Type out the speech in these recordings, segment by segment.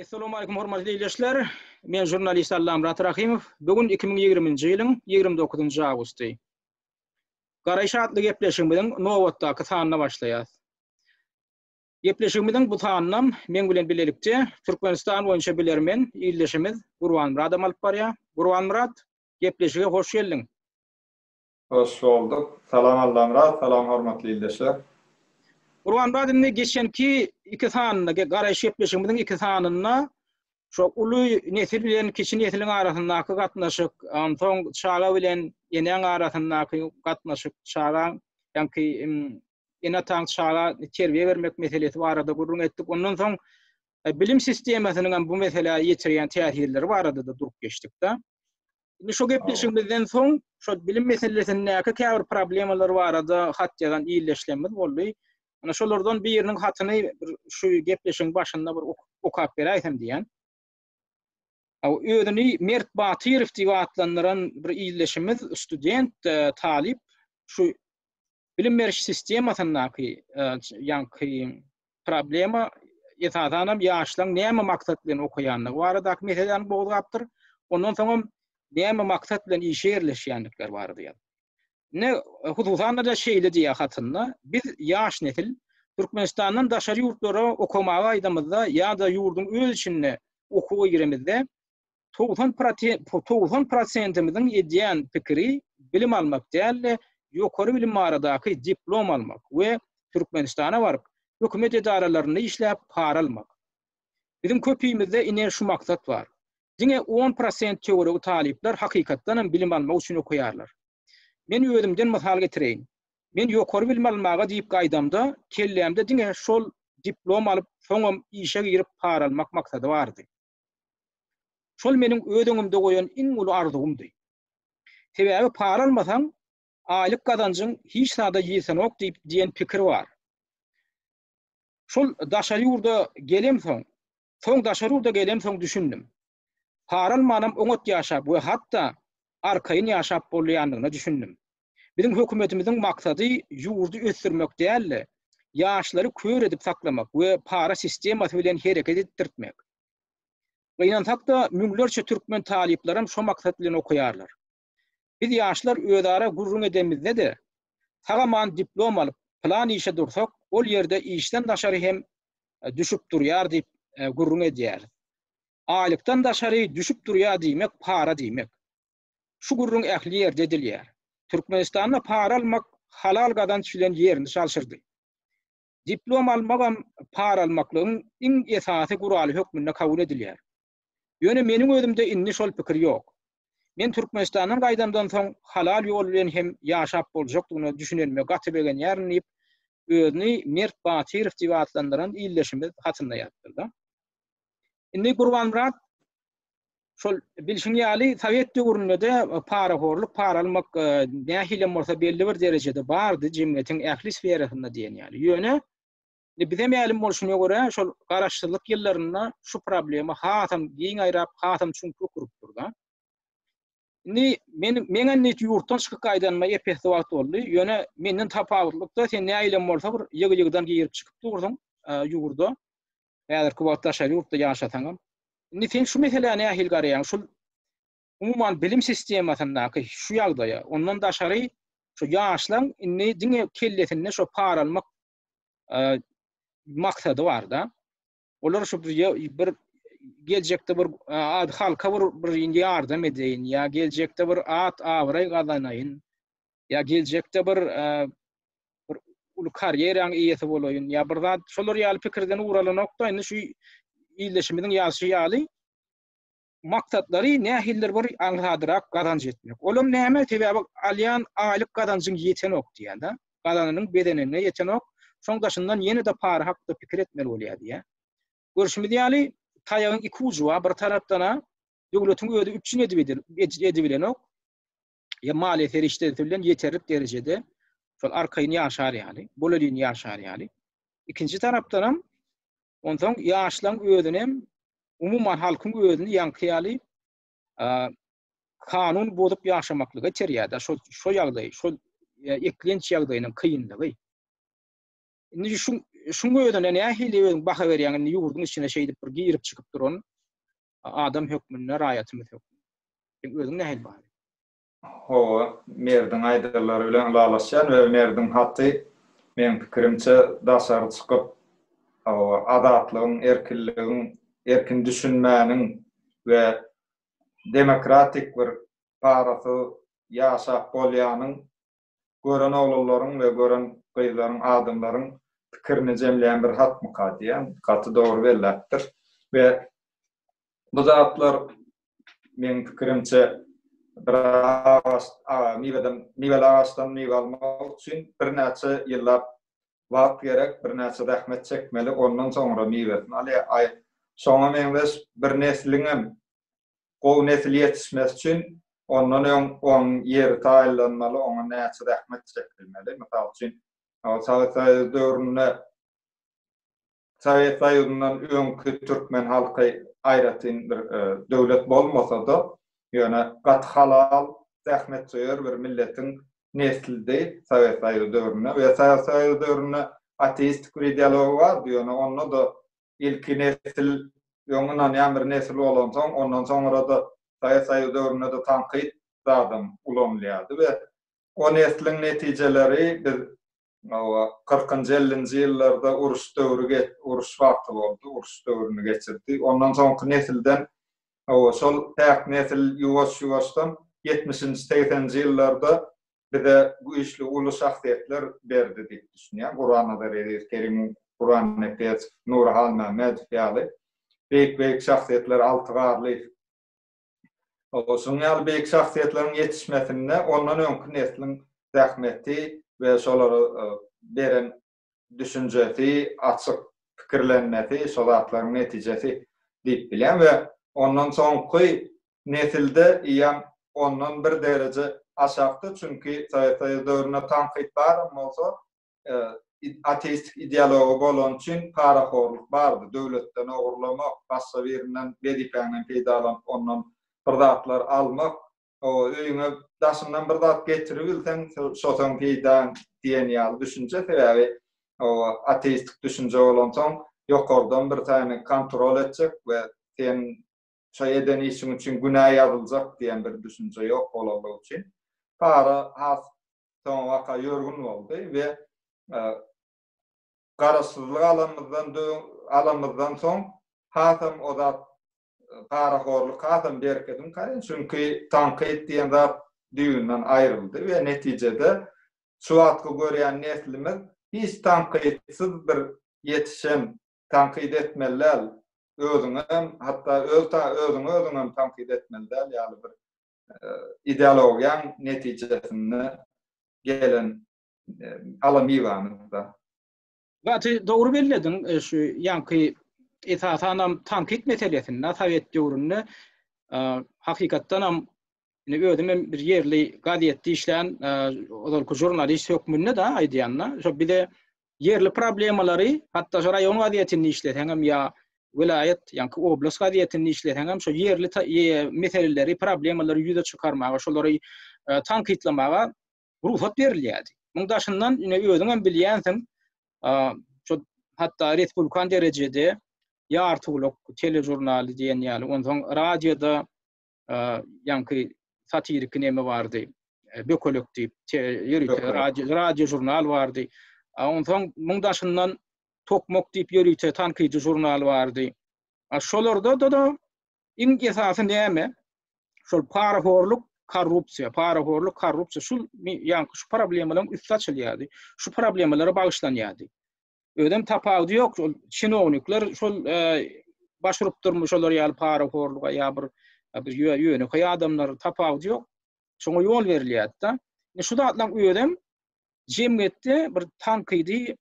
Essalamu aleýkum hormatly ildeşler. Men žurnalist Allamyrat Rahymow. Bu gün 2020-nji ýylyň 29-njy awgusty. Garaýyş atly gepleşigimiziň nobatdaky sanyna başlaýas. Gepleşigimiziň bu sanynam meň bilen bilelikde Türkmenistan boýunça bilermen ildeşimiz Gurbanmyradam alyp barýar. Gurbanmyrat, gepleşige hoş geldiň. Hoş bolduk. Salam Allamyrat, salam hormatly ildeşler. Gurbanmyrat indi geçenki iki sanynda, Garaýyş gepleşigimiziň iki sanynda şo uly nesil bilen kiçi nesiliň arasyndaky gatnaşyk, onsoň çaga bilen enäň arasyndaky gatnaşyk, çagaň ýaňky ene-ataň çaga terbiýe bermek meselesi barada gürrüň etdik. Ondan soň e, bilim sistemasynyň hem bu meselä ýetirýän täsirleri barada-da durup geçdik-de. Indi şu gepleşigimizden soň şu bilim meselesindäki käbir problemalar barada hat ýazan ildeşlerimiz boldy. Ana şolardan biriniň hatyny bir şu gepleşigiň başynda bir okap beräýsem diýen. Özüni Mert Batyrow diýip atlandyran bir ildeşimiz, student, e, talyp şu bilim beriş sistemasyndaky e, ýaňky problema esasanam ýaşlaryň näme maksat bilen okaýandygy baradaky meseläni gozgapdyr. Ondan soňam näme maksat bilen işe ýerleşýändikleri barada ýazypdyr. Ine, hususan-da şeýle diýýär hatynda, Biz, ýaş nesil, Türkmenistandan daşary ýurtlara okamaga gaýdamyzda ýa-da ýurduň öz içinde okuwa giremizde, 90 90 prosentimiziň edýän pikiri bilim almak däl-de, ýokary bilim baradaky diplom almak we Türkmenistana baryp, hökümet edaralarynda işläp, para almak. Biziň köpimizde ine şu maksat bar. Diňe on prosent töweregi talyplar hakykatdanam bilim almak üçin okaýarlar. Men özümden mysal getireýin. Men ýokary bilim almaga diýip gaýdamda, kellämde diňe şol diplom alyp, soňam işe girip para almak maksady bardy. Şol meniň öz öňümde goýan iň uly arzuwymdy. Sebäbi para almasaň, aýlyk gazanjyň hiç zada ýetenok diýip diýen pikir bar. Şol daşary ýurda gelemsoň, soň daşary ýurda gelemsoň düşündim. Para almanam oňat ýaşap we hatda arkaýyn ýaşap bolýandygyna düşündim. Biziň hökümetimiziň maksady ýurdy ösdürmek däl-de, ýaşlary kör edip saklamak we para sistemasy bilen hereket etdirtmek. Gynansak-da, müňlerçe türkmen talyplaram şo maksat bilen okaýarlar. Biz ýaşlar özara gürrüň edenimizde-de, sag-aman diplom alyp, pylan işe dursak, ol ýerde işden daşary hem düşüp durýar diýip gürrüň edýäris. Aýlykdan daşary düşüp durýar diýmek para diýmek. Şu gürrüň ähli ýerde edilýär. Türkmenistanda para almak halal gazanç bilen ýerini çalşyrdy. Diplom almagam para almaklygyň iň esasy guraly hökmünde kabul edilýär. Ýöne meniň özümde indi şol pikir ýok. Men Türkmenistandan gaýdamdan soň halal ýol bilen hem ýaşap boljakdygyna düşünenime gaty begenýärin diýip, özüni Mert Batyrow diýip atlandyran ildeşimiz hatynda ýazypdyr-da. Indi Gurbanmyrat şol bilşiň ýaly sowet döwründe-de parahorluk, para almak nähilem bolsa belli bir derejede bardy jemgyýetiň ähli sferasynda diýen ýaly. Ýöne indi bize mälim bolşuna görä şol garaşsyzlyk ýyllarynda şu problema hasam giň ýaýrap, hasam çuň kök urupdyr-da. Indi men meň indi ýurtdan çykyp gaýdanyma ep-esli wagt boldy. Ýöne menden tapawutlykda sen nähilem bolsa bir ýygy-ýygydan girip çykyp dursuň ýurda. Häzirki wagt daşary ýurtda ýaşasaňam. Indi sen şu meselä nähili garaýaň? Şul umuman bilim sistemasyndaky şu ýagdaýa, ondan daşary şu ýaşlaň indi diňe kellesinde şo para almak maksady bar-da. Olar şu bir geljekde bir ad halka bir bir ýardam edeýin ýa geljekde bir at abraý gazanaýyn ýa geljekde bir bir uly karýeraň eýesi bolaýyn ýa bir zat şolar ýaly pikirden ugur alanokda indi şu ildeşimiziň ýazyşy ýaly maksatlary nähilidir bir aňsadrak gazanç etmek. Olam näme? Sebäbi alýan aýlyk gazanjyň ýetenok diýýär-de. Gazananyň bezenine ýetenok. Şoň daşyndan ýene-de para hakda pikir etmeli bolýar diýýär. Görşümiz ýaly, taýagyň iki ujy bar. Bir tarapdan-a döwletiň özi üpjün edibilenok. ýa maliýe serişdesi bilen ýeterlik derejede şol arkaýyn ýaşar ýaly, bolelin ýaşar ýaly. Ikinji tarapdanam onsoň ýaşlaryň özünem umuman halkyň özüni ýaňky ýaly kanun bozup ýaşamaklyga iterýär-de şol şo ýagdaý, şol eklenç ýagdaýynyň kynlygy. Indi şu şuň özüne nähili özüň baha berýäň indi ýurduň içine şeýdip bir girip çykyp duran adam hökmünde, raýatymyz hökmünde. Sen özüň nähili baha berýäň? Hawa, Merdiň aýdanlary bilen ylalaşýan we Merdiň haty meň pikirimçe daşary çykyp, hawa, azatlygyň, erkinligiň, erkin düşünmäniň we demokratik bir parasyz ýaşap bolýanyň gören oglanlaryň we gören gyzlaryň, adamlaryň pikirini jemleýän bir hatmyka diýýän. Gaty dogry belläpdir. We bu zatlar meň pikirimçe bir agaç miweden miweli agaçdan miwe almak üçin birnäçe ýyllap wagt gerek, birnäçe zähmet çekmeli, ondan soňra miwesini alýar. Aý, şoňa meňzeş bir nesliňem gowy nesil ýetişmesi üçin ondan öň oň ýeri taýynlanmaly, oňa näçe zähmet çekilmeli. Mysal üçin, Sowet Soýuzy döwründe Sowet Soýuzyndan öňki türkmen halky aýratyn bir döwlet bolmasa-da, ýöne gaty halal, zähmetsöýer bir milletiň neslidi Sowet Soýuzy döwründe we Sowet Soýuzy döwründe ateistik bir ideologiýa bardy, ýöne onda-da ilki nesil öň ynanýan bir nesil bolansoň, ondan soňra-da Sowet Soýuzy döwründe-de tankyt zadam ulanylýardy we o nesliň netijeleri biz hawa, kyrkynjy, ellinji ýyllarda uruş döwri uruş wagty boldy, uruş döwrüni geçirdi. Ondan soňky nesilden hawa, şol päk nesil ýuwaş-ýuwaşdan ýetmişinji, segseninji ýyllarda bize güýçli uly şahsyýetler berdi diýip düşünýän. Gurbannazar Eziz Kerimow, Gurban Nepesow, Nury Halmämmedow ýaly beýik-beýik şahsyýetler, Alty Garlyýew. Şunuň ýaly beýik şahsyýetleriň ýetişmesinde ondan öňki nesliň zähmeti we şolara beren düşünjesi, açyk pikirlenmesi şo zatlaryň netijesi diýip bilýän we ondan soňky nesilde eýýäm ondan bir dereje aşakda, çünki Sowet Soýuzy döwründe tankyt baram bolsa, ateistik ideologiýa bolany üçin parahorluk bardy, döwletden ogurlamak, başga birinden wezipäňden peýdalanyp ondan bir zatlar almak, Hawa, öýüňe daşyndan bir zat getiribilseň, şo seň peýdaň diýen ýaly düşünje, sebäbi hawa, ateistik düşünje bolansoň, ýokardan bir seni kontrol etjek we sen şo eden işiň üçin günä ýazyljak diýen bir düşünje ýok bolanlygy üçin para has soňabaka ýörgün boldy we garaşsyzlyk alanymyzdan alanymyzdan soň hasam o zat parahorluk hasam berkedi kaýyn, çünki tankyt diýen zat düýbünden aýryldy we netijede şu wagtky görýän neslimiz hiç tankytsyz bir ýetişen, tankyt etmeli däl, özüňem, hatda öz özüňi özüňem tankyt etmeli däl ýaly bir ideologiýaň netijesinde gelen ala miwämiz-de. Gaty dogry bellediň, şu ýaňky esasanam tankyt meselesinde sowet döwründe hakykatdanam indi özüm hem bir ýerli gazetde işlän ozalky žurnalist hökmünde-de aýdýan-da, şo bize ýerli problemalary hatda şo raýon gazetinde işleseňem ýa welaýat, ýaňky oblast gazetinde işleseňem şo ýerli meseleleri, problemalary ýüze çykarmaga, şolary tankytlamaga rugsat berilýärdi. Muň daşyndan ine özüň hem bilýänsiň, şo hatda respublikan derejede Ýartygulak teležurnaly diýen ýaly, onsoň radioda ýaňky satiriki neme bardy, Bökelek diýip, ýörite radio radio žurnal bardy. Onsoň muň daşyndan Tokmak diýip ýörite tankydy žurnal bardy. Şolarda da iň esasy näme? Şol parahorluk, korrupsiýa, parahorluk, korrupsiýa şul ýaňky şu problemalaryň üsti açylýardy. Şu problemalara bagyşlanýardy. Özem tapawudy ýok, şol çinownikler şol e, baş urup durmy şolar ýaly parahorluga ýa bir bir ýönekeý adamlar tapawudy ýok. Şoňa ýol berilýärdi-de. Şu zatlaryň özem jemgyýetde bir tankydy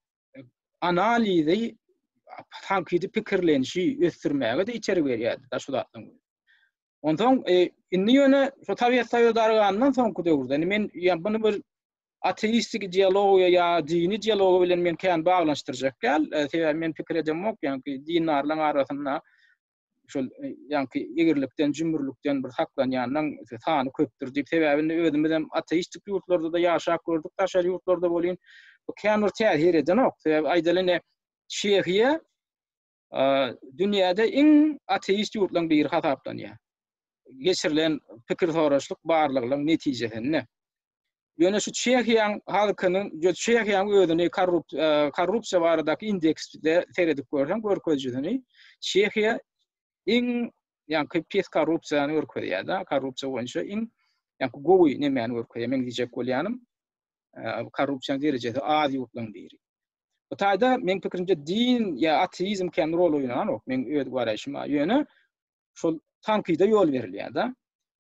analizi, tankydy pikirlenişi ösdürmäge-de itergi berýärdi şu zatlaryň. Onsoň e, indi ýöne şu Sowet Soýuzy dargandan soňky döwürde, indi men ýa bunu bir ateistik ideologiýa ýa dini ideologiýa bilen men kän baglanyşdyrjak däl. E, sebäbi men pikir edemok, ýa-ni dindarlaryň arasynda şol e, ýa-ni egrilikden, jümrülikden bir saklanýanlaryň sany köpdür diýip, sebäbi indi özümiz hem ateistik ýurtlarda-da ýaşap gördük, daşary ýurtlarda bolýan bu kän bir täsir edenok. Sebäbi aýdaly ne. Çehiýa dünýäde iň ateist ýurtlaryň biri hasaplanýar. Geçirilen pikir soraşlyk barlaglaryň netijesinde. Ýöne şu Çehiýanyň halkynyň, Çehiýanyň özüni korrupsiýa baradaky indeksde seredip görseň görkezijisini, Çehiýa iň ýaňky pes korrupsiýany görkezýär-de, korrupsiýa boýunça iň ýaňky gowy nemäni görkezýär, meň diýjek bolýanym, korrupsiýanyň derejesi az ýurtlaryň biri. Bu taýda meň pikirimçe din ýa ateizm kän rol oýnanok, meň öz garaýşym. Ýöne şol tankyda ýol berilýär-de.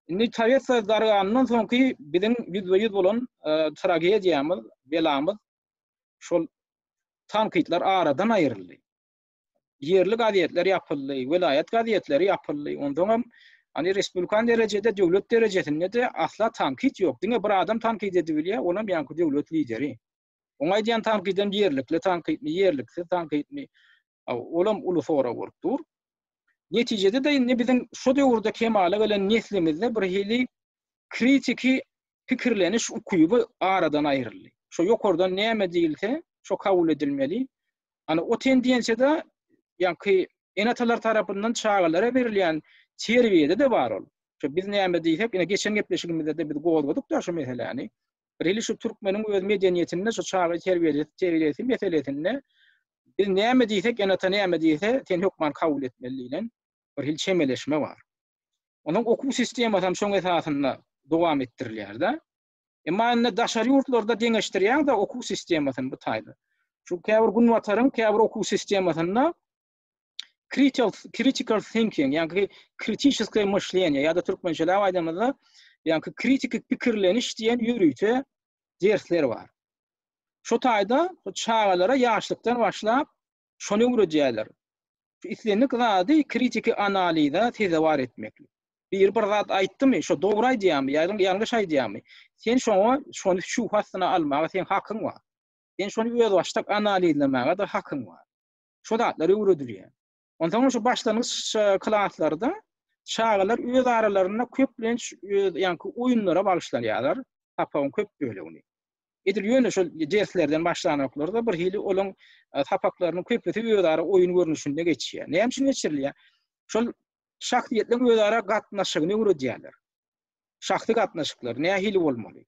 Indi Sowet Soýuzy darganyndan soňky biziň ýüzbe-ýüz bolan e, tragediýamyz, belamyz şol tankytlar aradan aýryldy. Ýerli gazetler ýapyldy, welaýat gazetleri ýapyldy. Onsoňam hani respublikan derejede, döwlet derejesinde-de asla tankyt ýok. Diňe bir adam tankyt edibilýär, olam ýaňky döwlet lideri. Oň aýdýan tankydy ýerlikli tankytmy, ýerliksiz tankytmy? Olam uly sorag bolup dur. Netijede-de indi biziň şu döwürde kemala gelen neslimizde bir hili kritiki pikirleniş ukyby aradan aýryldy. Şo ýokardan näme diýilse, şo kabul edilmeli. Ana o tendensiýada ýaňky ene-atalar tarapyndan çagalara berilýän terbiýede-de bar ol. Şo biz näme diýsek, ine geçen gepleşigimizde-de biz gozgadyk-da şu meseläni. Bir hili şu türkmeniň öz medeniýetinde şu çaga terbiýesi, terbiýesi meselesinde biz näme diýsek, ene-ata näme diýse, sen hökman kabul etmeli diýlen bir hili çemeleşme bar. Onuň okuw sistemasy hem şoň esasynda dowam etdirilýär-de. Emma indi daşary ýurtlarda deňeşdirýäň-de okuw sistemasyny bu taýda. Şu käbir günbataryň käbir okuw sistemasynda critical, critical thinking, ýagny kritiçeskoe myşleniýe ýa-da türkmençeläp aýdanymyzda, ýagny kritiki pikirleniş diýen ýörite dersler bar. Şo taýda çagalara ýaşlykdan başlap şony öwredýärler. Islendik zady kritiki analize sezewar etmeklik. Biri bir zat aýtdymy, şo dogry aýdýarmy ýa ýalňyş aýdýarmy? Sen şoňa şony şübhe astyna almaga seň hakyň bar. Sen şony özbaşdak analizlemäge-de hakyň bar. Şo zatlar öwredilýär. Onsoň şu başlangyç klaslarda çagalar öz aralarynda köplenç öz ýaňky oýunlara bagyşlanýarlar, sapagyň köp bölegini. Edil ýöne şol derslerden başlanoklar-da bir hili olaň e, sapaklarynyň köpüsi özara oýun görnüşinde geçýär. Näme üçin geçirilýär? Şol şahsyýetleriň özara gatnaşygyny öwredýärler. Şahsy gatnaşyklar nähili bolmaly?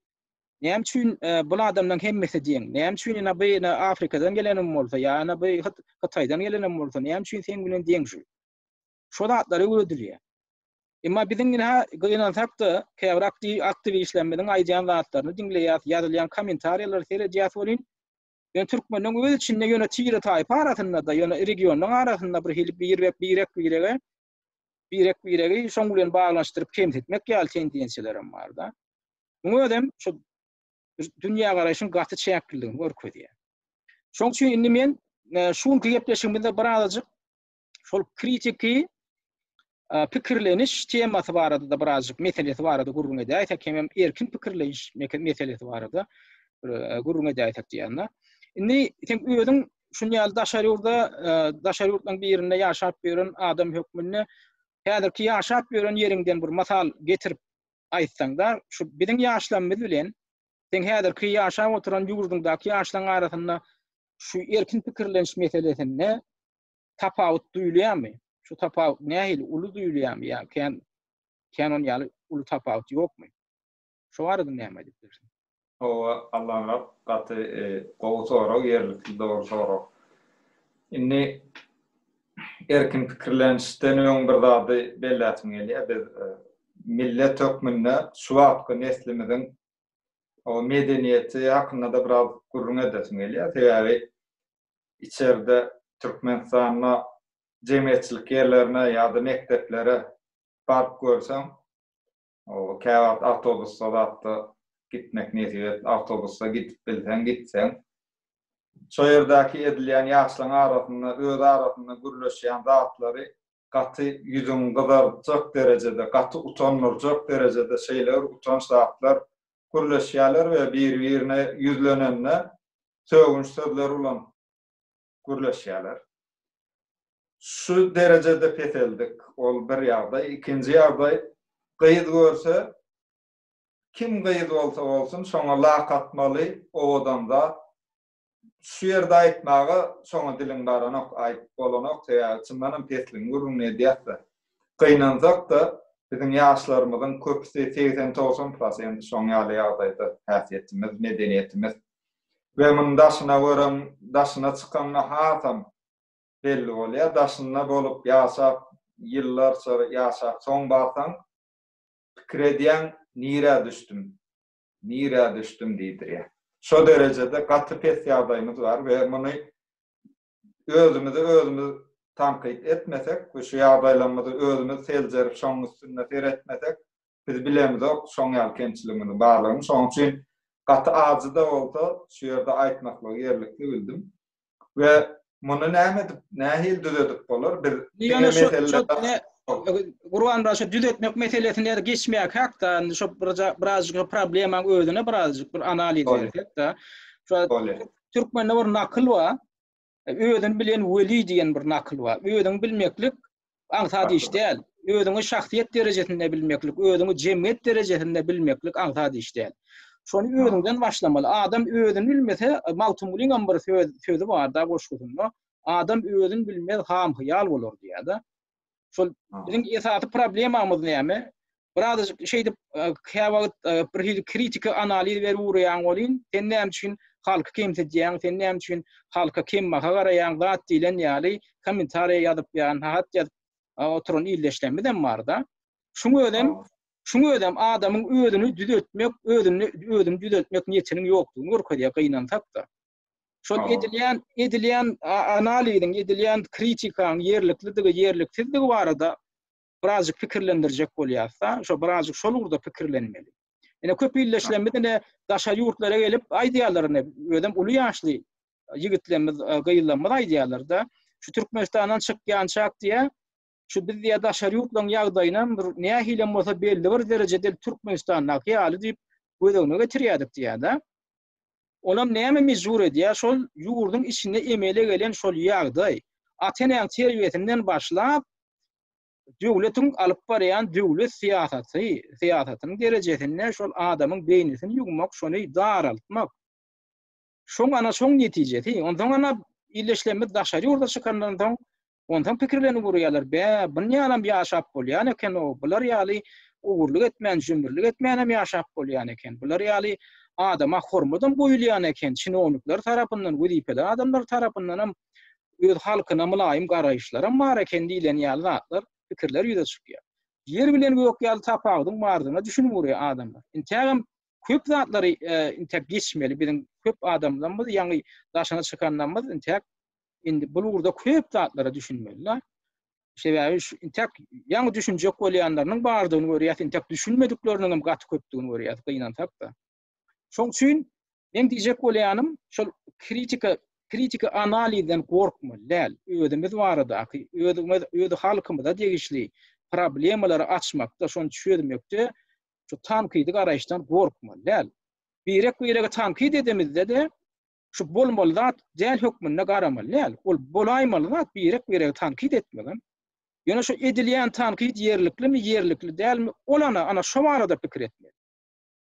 Näme üçin e, bu adamlaryň hemmesi deň? Näme üçin ina bu ina Afrikadan gelenem bolsa, ýa ina bu Hytaýdan gelenem bolsa, näme üçin seň bilen deň şu? Şo zatlar öwredilýär. Emma biziň ina gynansak-da, käbir aktiwistlerimiziň aýdýan zatlaryny diňleýäs, ýazylýan kommentariýalara seredýäs welin, ýöne türkmeniň öz içinde ýöne tire-taýpa arasynda-da, ýöne regionlaryň arasynda bir hili birek-birege birek-biregi şoň bilen baglanyşdyryp kemsitmek ýaly tendensiýalar hem bar-da. Muň özem şu dünýägaraýşyň gaty çäkliligini görkezýär. Şoň üçin indi men e, şu günki gepleşigimizde birazajyk şol kritiki e, pikirleniş temasy barada da birazajyk meselesi barada gürrüň edäýsek, hemem erkin pikirleýiş meselesi barada bir e, gürrüň edäýsek diýende. Indi sen özüň şun ýaly daşary ýurda, daşary ýurtlaryň birinde ýaşap ýören adam hökmünde häzirki ýaşap ýören ýeriňden bir mysal getirip aýtsaňda, şu biziň ýaşlarymyz bilen seň häzirki ýaşap oturan ýurduňdaky ýaşlaryň arasynda şu erkin pikirleniş meselesinde tapawut duýulýarmy? Şu tapawut nähili uly duýulýarmy ýa kän kän on ýaly uly tapawut ýokmy? Şu barada näme aýdyp bilersiň? Hawa, Allamyrat gaty gowy sorag, ýerlikli dogry sorag. Indi erkin pikirlenişden öň bir zady belläsim gelýär. Biz millet hökmünde şu wagtky neslimiziň o medeniýeti hakynda-da biraz gürrüň edesim gelýär. Sebäbi içerde Türkmenistanda jemgyýetçilik ýerlerine ýa-da mekdeplere baryp görseň, O käwagt awtobusda zatda gitmek nesip et, awtobusda gidip bilseň gitseň. Şo ýerdäki edilýän ýaşlaň arasynda öz arasynda gürleşýän zatlary gaty ýüzüňi gyzartjak derejede, gaty utandyrjak derejede şeýle bir utanç zatlar gürleşýärler we biri-birine ýüzlenende sögünç sözler ulanyp gürleşýärler. Şu derejede peseldik, ol bir ýagdaý. Ikinji ýagdaý, gyz görse, kim gyz bolsa bolsun, şoňa lak atmaly, owadan zat. Şu ýerde aýtmaga şoňa diliň baranok, aýdyp bolanok, sebäbi çyndanam pesligiň gürrüňini edýäs-de. Gynansak-da, biziň ýaşlarymyzyň köpüsi, segsen-togsan prosenti şoň ýaly ýagdaýda, häsiýetimiz, medeniýetimiz. We muny daşyna gören, daşyna çykanda hasam belli bolýar. Daşynda bolup ýaşap, ýyllarça ýaşap soň barsaň, pikir edýäň, nirä düşdüm? Nirä düşdüm diýdirýär. Şo derejede gaty pes ýagdaýymyz bar we muny özümizi özümiz tankyt etmesek we şu ýagdaýlarymyzy özümiz seljerip şonuň üstünde seretmesek biz bilemizok şoň ýaly kemçiligimiziň barlygyny. Şonuň üçin gaty ajy-da bolsa şu ýerde aýtmaklygy ýerlikli bildim. We muny näme edip, nähili düzedip bolar? Biz diňe meseleler Gurban şu düzetmek meselesine geçmäk hakda, indi şu birazjyk problemaň özüne birazjyk bir analiz bersek-de. Şu türkmende bir nakyl bar. Özüni bilen weli diýen bir nakyl bar. Özüňi bilmeklik aňsat iş däl. Özüňi şahsyýet derejesinde bilmeklik, özüňi jemgyýet derejesinde bilmeklik aňsat iş däl. Şony özüňden başlamaly. Adam özüni bilmese, Magtymgulyň hem bir söz, sözi bar-da goşgusynda, adam özüni bilmez ham-hyýal bolar diýýär-de. Şol biziň esasy problemamyz näme? Birazajyk şeýdip käwagt bir hili kritiki analiz berip ugraýaň welin, sen näme üçin halky kemsidýäň, sen näme üçin halka kembaha garaýaň zat diýlen ýaly kommentariýa ýazyp ýa hat ýazyp oturan ildeşlerimizem bar-da. Şuň özem, şuň özem adamyň özüni düzetmek, özüni özüni düzetmek niýetiniň ýokdugyny görkezýär gynansak-da. Şol edilýän edilýän analiziň, edilýän kritikaň ýerliklidigi, ýerliksizdigi barada birazjyk pikirlendirjek bolýarsa, şo birazjyk şol ugurda pikirlenmeli. Ine köp ildeşlerimiz ine daşary ýurtlara gelip aýdýarlar ine özem uly ýaşly ýigitlerimiz, e, gyzlarymyz aýdýarlar-da, şu Türkmenistandan çykýançak diýä, şu biz diýä daşary ýurtlaryň ýagdaýyna bir nähilem bolsa belli bir derejede Türkmenistandaky ýaly diýip göz öňüne getirýärdik diýä-de. Olam näme mejbur edýär? Şol ýurduň içinde emele gelen şol ýagdaý. Ata-enäň terbiýesinden başlap, döwletiň alyp barýan döwlet syýasaty, syýasatynyň derejesinde şol adamyň beýnisini ýuwmak, şony daraltmak. Şoň ana şoň netijesi. Onsoň ana ildeşlerimiz daşary ýurda çykandan soň, onsoň pikirlenip urýarlar, bä, bunýalam ýaşap bolýan eken-ow, bular ýaly ogurlyk etmän, jümrülik etmänem ýaşap bolýan eken, bular ýaly adama hormadam goýulýan eken, çinownikler tarapyndan, wezipeli adamlar tarapyndanam öz halkyna mylaýym garaýyşlaram bar eken diýlen ýaly zatlar, pikirler ýüze çykýar. Ýer bilen gök ýaly tapawudyň bardygyna düşünip urýar adamlar. Intägem köp zatlary e, intäk geçmeli biziň köp adamlarymyz ýaňy daşyna çykanlarymyz intäk indi bu ugurda köp zatlara düşünmeli. Sebäbi şu intäk ýaňy düşünjek bolýanlarynyň bardygyny görýäs, intäk düşünmedikleriniň hem gaty köpdügini görýäs, gynansak-da. Şoň üçin men diýjek bolýanym, şol kritika kritiki analizden gorkmaly däl. Özümiz baradaky, özümiz öz halkymyza degişli problemalary açmakda, şony çözmekde şu tankydy garaýyşdan gorkmaly däl. Birek-biregi tankyt edemizde-de şu bolmaly zat däl hökmünde garamaly däl. Ol bolaýmaly zat birek-biregi tankyt etmegem. Ýöne şu edilýän tankyt ýerliklimi, ýerlikli dälmi, ol ana, ana şo barada pikir etmeli.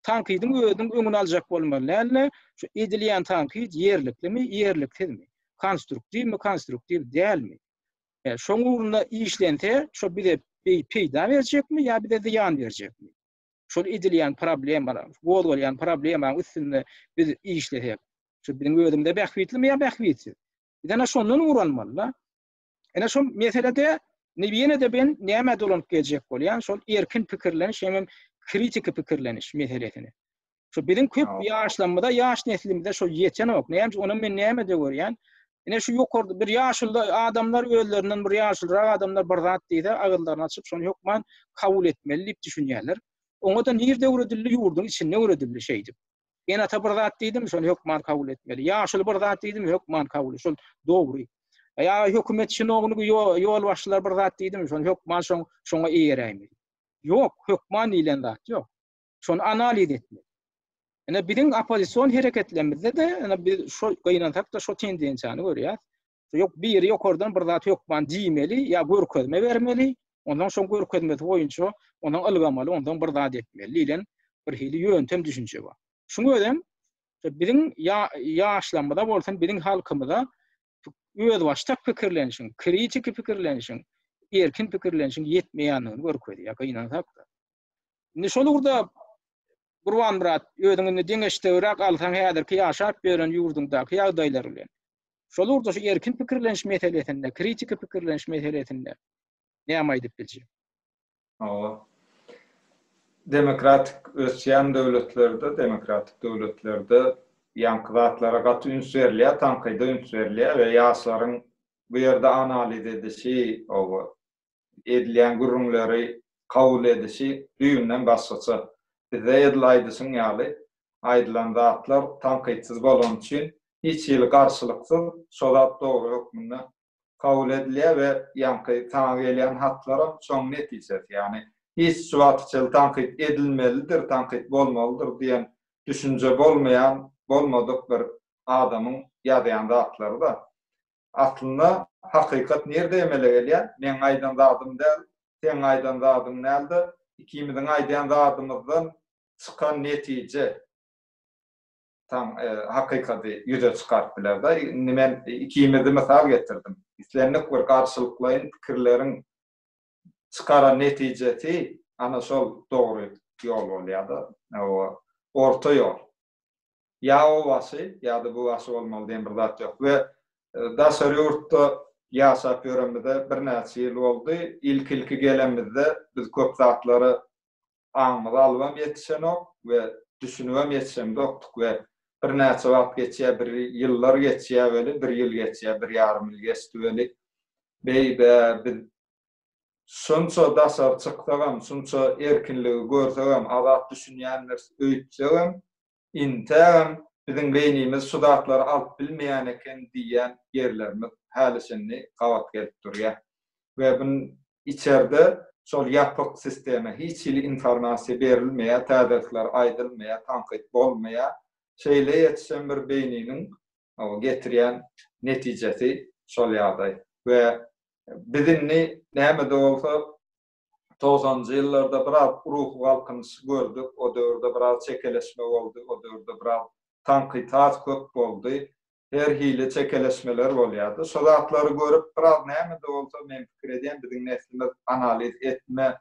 Tankydyň özüniň öňüni aljak bolmaly däl-de, şu edilýän tankyt ýerliklimi, ýerliksizmi, konstruktiwmi, konstruktiw dälmi? E, şoň ugrunda işlense, şo bize peýda berjekmi ýa bize zyýan berjekmi? Şol edilýän problemalar, gozgalýan problemanyň üstünde biz işlesek, şu biziň özümize bähbitlimi ýa bähbitsiz? Biz ana şondan ugur almaly-da. Ene şo meselede ýene-de ben nämä dolanyp geljek bolýan, şol erkin pikirleniş hemem kritiki pikirleniş meselesine. Şu biziň köp ýaşlarymyza, ýaş neslimize şol ýetenok. Näme üçin? Ony men nämede görýän? Ine şu ýokarda bir ýaşuly adamlar özlerinden bir ýaşulyrak adamlar bir zat diýse, agyzlaryny açyp şony hökman kabul etmeli diýip düşünýärler. Oňa-da nirde öwredildi? Ýurduň içinde öwredildi şeýdip. Ene-ata bir zat diýdimi, şony hökman kabul etmeli. Ýaşuly bir zat diýdimi, hökman kabul. Şol dogry. Ýa hökümet çinownigi, ýolbaşçylar bir zat diýdimi, şony hökman şoň şoňa eýeräýmeli. Ýok, hökman diýlen zat ýok. Şony analiz etmeli. Ine biziň oppozision hereketlerimizde-de ine biz şo gynansak-da şo tendensiýany görýäs. Ýok biri ýokardan bir zat hökman diýmeli ýa görkezme bermeli, ondan şoň görkezmesi boýunça ondan ylgamaly, ondan bir zat etmeli diýlen bir hili ýöntem düşünje bar. Şuň özem Şo biziň ýaşlarymyza bolsun, biziň halkymyza özbaşdak pikirlenişiň, kritiki pikirlenişiň, erkin pikirlenişiň ýetmeýändigini görkezýär, gynansak-da. Indi şol ugurda Gurbanmyrat, özüň indi deňeşdiribräk alsaň häzirki ýaşap ýören ýurduňdaky ýagdaýlar bilen. Şol ugurda şu erkin pikirleniş meselesinde, kritiki pikirleniş meselesinde näme aýdyp biljek? Hawa. Demokratik ösýän döwletlerde, demokratik döwletlerde ýaňky zatlara gaty üns berilýär, tankyda üns berilýär we ýaşlaryň bu ýerde analiz edişi, hawa, edilýän gürrüňleri kabul edişi düýbünden başgaça. Bizde edil aýdyşyň ýaly, aýdylan zatlar tankytsyz bolany üçin hiç hili garşylyksyz şo zat dogry hökmünde kabul edilýär we ýaňky saňa gelýän hatlaram şoň netijesi. Ýagny hiç şu wagta çenli tankyt edilmelidir, tankyt bolmalydyr diýen düşünje bolmaýan, bolmadyk bir adamyň ýazýan zatlary-da. Aslynda hakykat nirde emele gelýär? Meň aýdan zadym däl, seň aýdan zadyň däl-de, ikimiziň aýdýan zadymyzdan çykan netije tam hakykady ýüze çykaryp biler-de. Indi men ikimizi mysal getirdim. Islendik bir garşylyklaýyn pikirleriň çykaran netijesi ana şol dogry ýol bolýar-da. Orta ýol. Ýa o başy, ýa-da bu başy bolmaly diýen bir zat ýok. We daşary ýurtda ýaşap ýörenimize birnäçe ýyl boldy. Ilki-ilki gelenimizde biz köp zatlary aňymyza alybam ýetişenok we düşünibem ýetişemzokdyk we birnäçe wagt geçýär, bir ýyllar geçýär weli, bir ýyl geçýär, bir ýarym ýyl geçdi weli, beý-bä, biz şunça daşary çyksagam, şunça erkinligi görsegem, azat düşünýändiris öýtsegem, Intägem biziň beýnimiz şu zatlary alyp bilmeýän eken diýýän ýerlerimiz häli-şindi gabat gelip durýar. We bu içerde şol ýapyk sistema hiç hili informasiýa berilmeýär, täzelikler aýdylmaýar, tankyt bolmaýar. Şeýle ýetişen bir beýniniň getirýän netijesi şol ýagdaý. We biz indi näme-de bolsa Togsanynjy ýyllarda biraz ruhy galkynyş gördük, o döwürde biraz çekeleşme boldy, o döwürde biraz tankyt has köp boldy. Her hili çekeleşmeler bolýardy. Şo zatlary görüp, biraz näme-de bolsa, men pikir edýän, biziň neslimiz analiz etme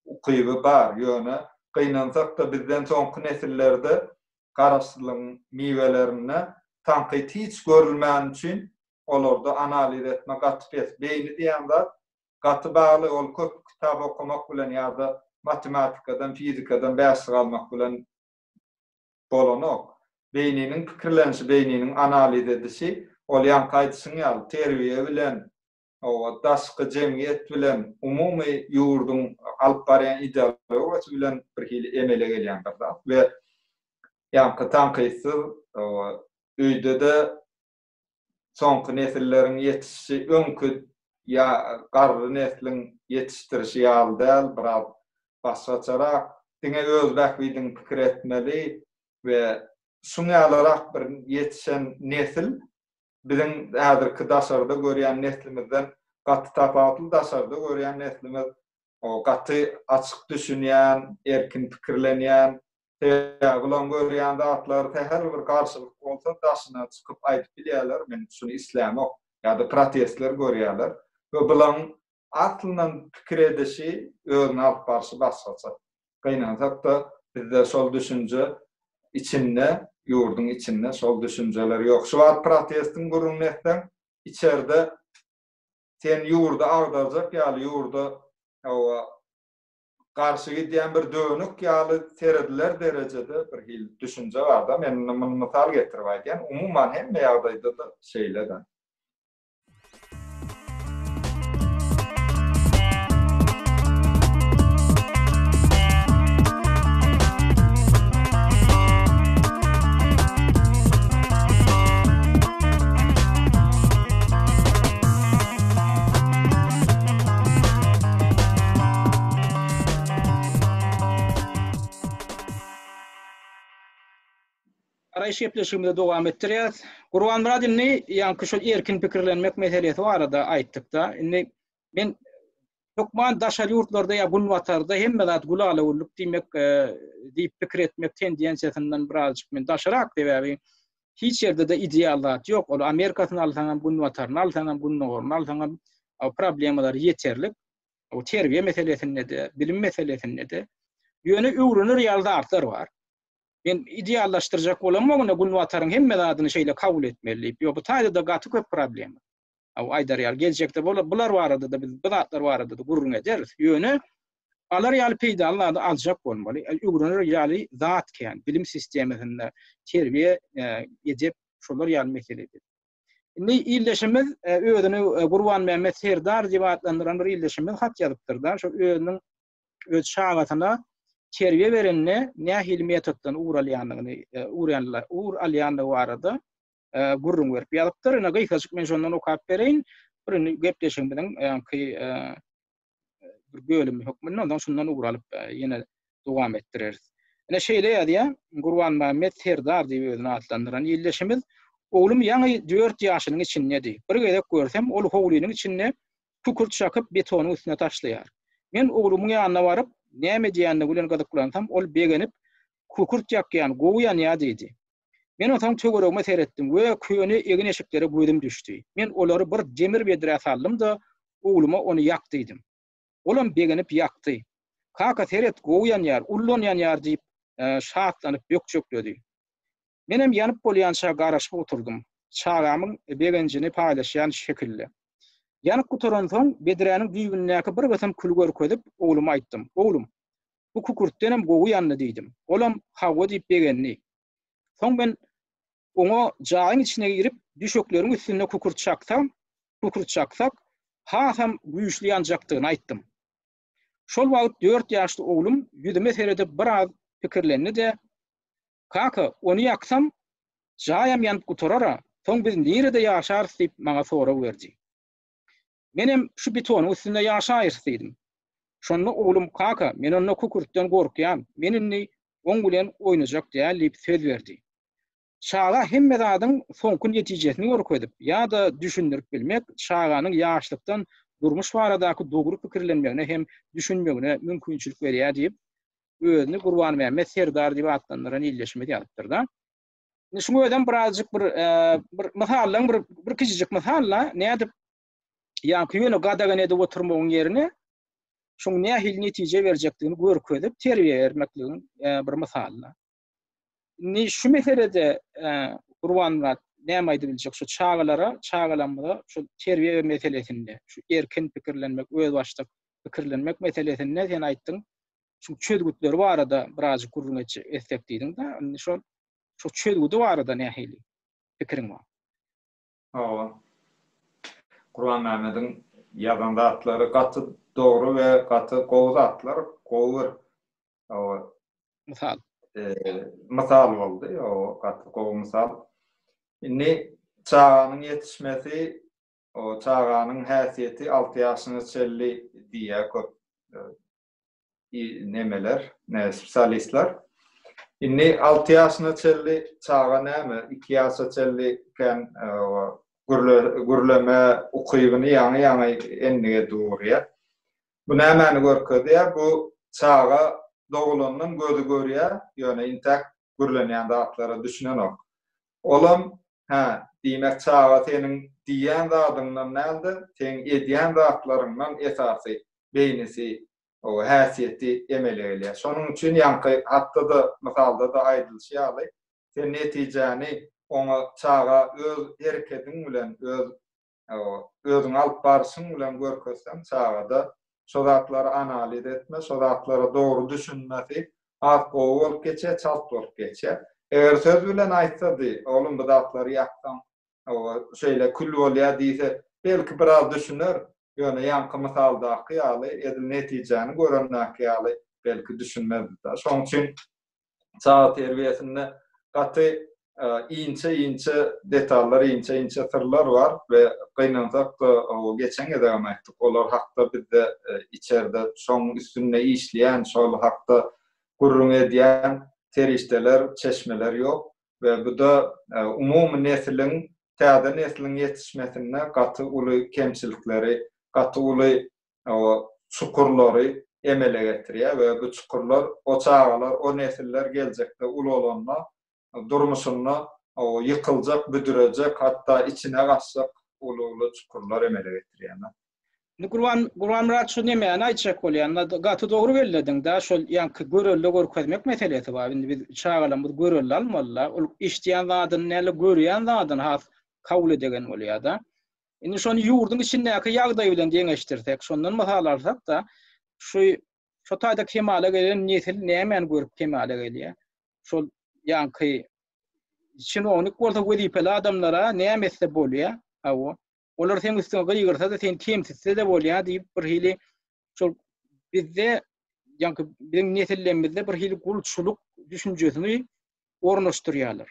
ukyby bar. Ýöne, gynansak-da, bizden soňky nesillerde garaşsyzlygyň miwelerinde tankyt hiç görülmäni üçin olarda analiz etme gaty pes. Beýni diýen zat Gaty bagly ol köp kitap okamak bilen ýa-da matematikadan, fizikadan bäşlik almak bilen bolanok. Beýniniň pikirlenişi, beýniniň analiz edişi ol ýaňky aýdyşyň ýaly terbiýe bilen, hawa, daşky jemgyýet bilen, umumy ýurduň alyp barýan ideologiýasy bilen bir hili emele gelýän bir zat we ýaňky tankytsyz, hawa, öýde-de soňky nesilleriň ýetişişi öňki ýa garry nesliň ýetişdirişi ýaly däl, biraz başgaçarak, diňe öz bähbidiňi pikir etmeli we şuň ýalyrak bir ýetişen nesil biziň häzirki daşarda görýän neslimizden gaty tapawutly, daşarda görýän neslimiz gaty açyk düşünýän, erkin pikirlenýän, Sebäbi bulaň görýän zatlary sähel bir garşylyk bolsa daşyna çykyp aýdyp bilýärler, men şuny islämok ýa-da protestler görýärler we bulaň aslyndan pikir edişi, özüni alyp barşy başgaça. Gynansak-da bizde şol düşünje içinde, ýurduň içinde şol düşünjeler ýok. Şu wagt protestiň gürrüňini etseň, içerde sen ýurdy agdarjak ýaly ýurda hawa garşy gidýän bir dönük ýaly serediler derejede bir hili düşünje barda. Men indi muny mysal getirip aýdýan. Umuman hemme ýagdaýda-da şeýle-de. Garaýyş gepleşigimizi dowam etdirýäris. Gurbanmyrat indi ýaňky şol erkin pikirlenmek meselesi barada aýtdykda, indi men. Hökman daşary ýurtlarda ýa günbatarda hemme zat gülala-güllük diýmek diýip pikir etmek tendensiýasyndan birazjyk men daşarak sebäbi hiç ýerde-de ideal zat ýok. Ol Amerikasyny alsaňam, günbataryny alsaňam, gündogaryny alsaňam problemalar ýeterlik. O terbiýe meselesinde-de, bilim meselesinde-de. Ýöne öwrener ýaly zatlar bar. Men ideallaşdyrjak bolamok indi günbataryň hemme zadyny şeýle kabul etmeli diýip. Ýok, bu taýda-da gaty köp problema. Aýdar ýaly geljekde bular barada-da biz bu zatlar barada-da gürrüň ederis. Ýöne alar ýaly peýdaly zady aljak bolmaly. Öwrener ýaly zat kän. Bilim sistemasynda terbiýe, edep şolar ýaly meselede. Indi ildeşimiz özüni Gurbanmämmet Serdar diýip atlandyran bir ildeşimiz hat ýazypdyr-da, şol özüniň öz çagasyna terbiýe berende nähili metoddan ugur alýandygyny, ugur alýandygy barada gürrüň berip ýazypdyr. Ine gysgajyk men şondan okap bereýin. Bir indi gepleşigimiziň ýaňky bir bölümi hökmünde ondan şundan ugur alyp ýene dowam etdireris. Ine şeýle ýazýar, Gurbanmämmet Serdar diýip özüni atlandyran ildeşimiz, Oglum ýaňy dört ýaşynyň içindedi. Bir gezek görsem, ol howlynyň içinde kükürt çakyp betonyň üstüne taşlaýar. Men oglumyň ýanyna baryp, näme edýändigi bilen gyzyklansam, ol begenip, Kükürt ýakýan, gowy ýanýar diýdi. Men onsoň töweregime seretdim we köne egin-eşiklere gözüm düşdi. Men olary bir demir bedrä saldym-da, ogluma ony ýak diýdim. Olam begenip ýakdy. Kaka, seret, gowy ýanýar, ullan ýanýar diýip, şatlanyp bökjekledi. Menem ýanyp bolýança garaşyp oturdym. Çagamyň begenjini paýlaşýan şekilde. Ýanyp gutaransoň, bedräniň düýbündäki bir gysym küli görkezip, ogluma aýtdym, Oglum, bu kükürtdenem gowy ýandy diýdim. Olam hawa diýip begendi. Soň men oňa jaýyň içine girip, düşekleriň üstünde kükürt çaksam, kükürt çaksak, hasam güýçli ýanjakdygyny aýtdym. Şol wagt dört ýaşly oglum ýüzüme seredip biraz pikirlendi-de, Kaka, ony ýaksam, jaýam ýanyp gutarar-a, soň biz nirede ýaşarys diýip maňa sorag berdi. Menem şu betonyň üstünde ýaşaýyrys diýdim. Şonda oglum, Kaka, men onda kükürtden gorkýan, men indi oň bilen oýnajak däl diýip söz berdi. Çaga hemme zadyň soňky netijesini görkezip ýa-da düşündirip bilmek çaganyň ýaşlykdan durmuş baradaky dogry pikirlenmegine hem düşünmegine mümkinçilik berýär diýip, özüni Gurbanmämmet Serdar diýip atlandyran ildeşimiz ýazypdyr-da. Indi şuň özem birazjyk bir bir mysallaň bir bir kiçijik mysal-da, nädip ýaňky ýöne gadagan edip oturmagyň ýerine şuň nähili netije berjekdigini görkezip terbiýe bermekligiň bir mysaly. Indi şu meselede Gurbanmyrat näme aýdyp biljek şu çagalara, çagalarymyza şu terbiýe meselesinde, şu erkin pikirlenmek, özbaşdak pikirlenmek meselesinde sen aýtdyň, şu çözgütleri barada birazjyk gürrüň etsek diýdiň-de, indi şol şu çözgüdi barada nähili pikiriň bar? Hawa. Gurbanmämmediň ýazan zatlary gaty dogry we gaty gowy zatlar, gowy bir hawa mysal. Mysal boldy, hawa, gaty gowy mysal. Indi çaganyň ýetişmesi, o çaganyň häsiýeti alty ýaşyna çenli diýýär köp nemeler, ne spesialistler. Indi 6 ýaşyna çenli çaga näme, 2 ýaşa çenli kän gürle, gürleme ukybyny ýaňy-ýaňy endige durýar. Bu nämäni görkezýär? Bu çaga dogulandan gözi görýär, ýöne intäk gürlenýän zatlara düşünenok. Olam, hä, diýmek çaga seniň diýýän zadyňdan däl-de, seň edýän zatlaryňdan esasy beýnisi, o häsiýeti emele gelýär. Şonuň üçin ýaňky hatda-da, mysalda-da aýdylyşy ýaly, sen netijäni oňa çaga öz herekediň bilen, öz özüňi alyp barşyň bilen görkezseň, çagada şo zatlary analiz etme, şo zatlara dogry düşünmesi has gowy bolup geçýär, çalt bolup geçýär. Eger söz bilen aýtsady, oglum bu zatlary ýaksaň, şeýle kül bolýar diýse, belki biraz düşüner, ýöne ýaňky mysaldaky ýaly, edil netijäni görendäki ýaly belki düşünmezdi-de. Şonuň üçin çaga terbiýesinde gaty inçe-inçe detallar, inçe-inçe syrlar bar we gynansak-da, geçen gezegem aýtdyk, olar hakda bizde içerde şoň üstünde işleýän, şol hakda gürrüň edýän serişdeler, çeşmeler ýok. We bu-da umumy nesliň, täze nesliň ýetişmesinde gaty uly kemçilikleri, gaty uly. çukurlary emele getirýär we bu çukurlar o çagalar, o nesiller geljekde ulalanda durmuşynda ýykyljak, büdürejek, hatda içine gaçjak uly-uly çukurlar emele getirýärler. Indi Gurban Gurbanmyrat şu nemäni aýtjak bolýan, gaty dogry bellediň-dä, şol ýaňky görelde görkezmek meselesi bar. Indi biz çagalarymyz görelde almaly-da, ol eşidýän zadyny däl-de, görýän zadyny has kabul edegen bolýar-da. Indi şony ýurduň içindäki ýagdaý bilen deňeşdirsek, şondan mysal alsak-da, şu şo taýda kemala gelen nesil nämäni görüp kemala gelýär? Şol ýaňky çinownik bolsa wezipeli adamlara näme etse bolýar? Hawa. Olar seň üstüňe gygyrsa-da, seni kemsitse-de bolýar diýip bir hili şol bizde ýaňky biziň nesillerimizde bir hili gulçulyk düşünjesini ornaşdyrýarlar.